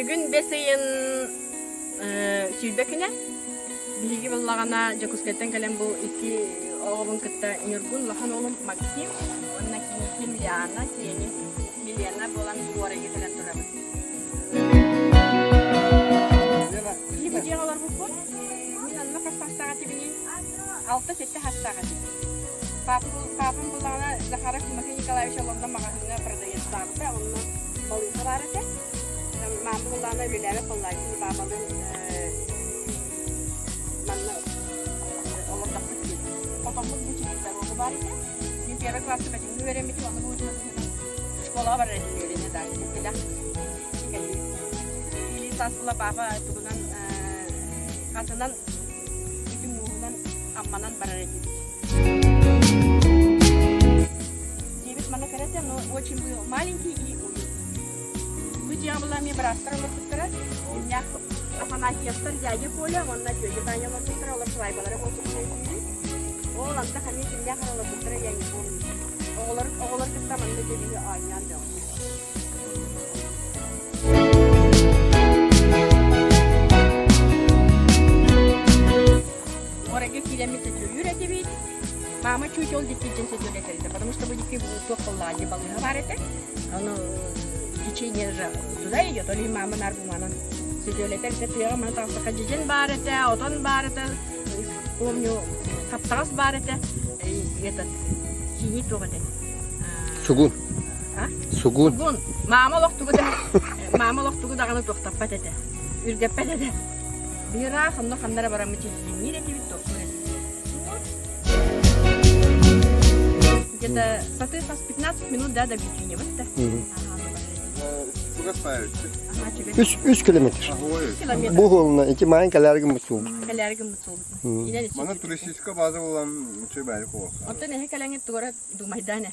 Бүгүн бэс ыйын 20 күнэ. Биһиги буоллаҕына Дьокуускайтан кэлэн бу икки оҕобун кытта Ньургун улахан уолум Максим уонна кийиитим Лиана, сиэним Милена буолан Уорайга кэлэн турабыт. Биһиги бу дьиэҕэ олорбуппут. Мин онно хас саастаах этибиний? Алта-сэттэ саастаах этим. Папам, папам буллаҕына Захаров Тимофей Николаевич олордо маҕаһыыҥҥа продавецтаабыта, онно балыыһа баар этэ. Маама буллаҕына үлэлээбэт буоллаҕа, кини папалыын манна олордохпут дии. Хотоммут бу через дорогу баар этэ. Мин первый класска Бэтиҥҥэ үөрэммитим, онно бу школаҕа барар этим үөрэнэ да, кэлэх кэллим. Или саас була папа тугунан атынан ити мууһунан Амманан барар этибит. Дьиэбит манна кыра этэ, но очень был маленький и уютный. Бу дьиэҕэ была эмиэ быраастар олорбуттара. Кимнээх Афанасьевтар дядя Коля уонна тетя Таня олорбуттара, олор свадьбалара буолбутун өйдүүбүн. Ол антах эмиэ кимнээх эрэ олорбуттара я не помню. Оҕолор, оҕолор кытта манна дьиэбиһи оонньоон бөҕөтүн. Муорага киирэммит сөтүөлүүр этибит. Мама чуть ол диэки дьин сөтүөлэтэр этэ, потому что бу диэки туох буоллаҕа дии балыыһа баар этэ. Ону течение же туда идет, ол иһин мама наар буманан сөтүөлэтэр этэ. Тыаҕа маны таҕыстахха дьидьин баар этэ, отон баар этэ, помню, хаптаҕас баар этэ. Этот, синий туох этэ? Сугун. А? Сугун. Сугун. Мама олох тугу да мама олох тугу даҕаны туохтаппат этэ. Үргэппэт этэ. Быыраах онно ханна эрэ бараммыт чэчигинниир этибит, туохтуур этибит. Где-то сатыы хас 15 минут да до Бетюнева да. Үс, үс километр. Километр. Бу холуна ити маайын кэлээргин суолбут. Кэлээргин суолбут. Мана туристическая база буолан үчүгэй баайы куоха. Оттон эһи кэлэҥит тугара думайдаан э.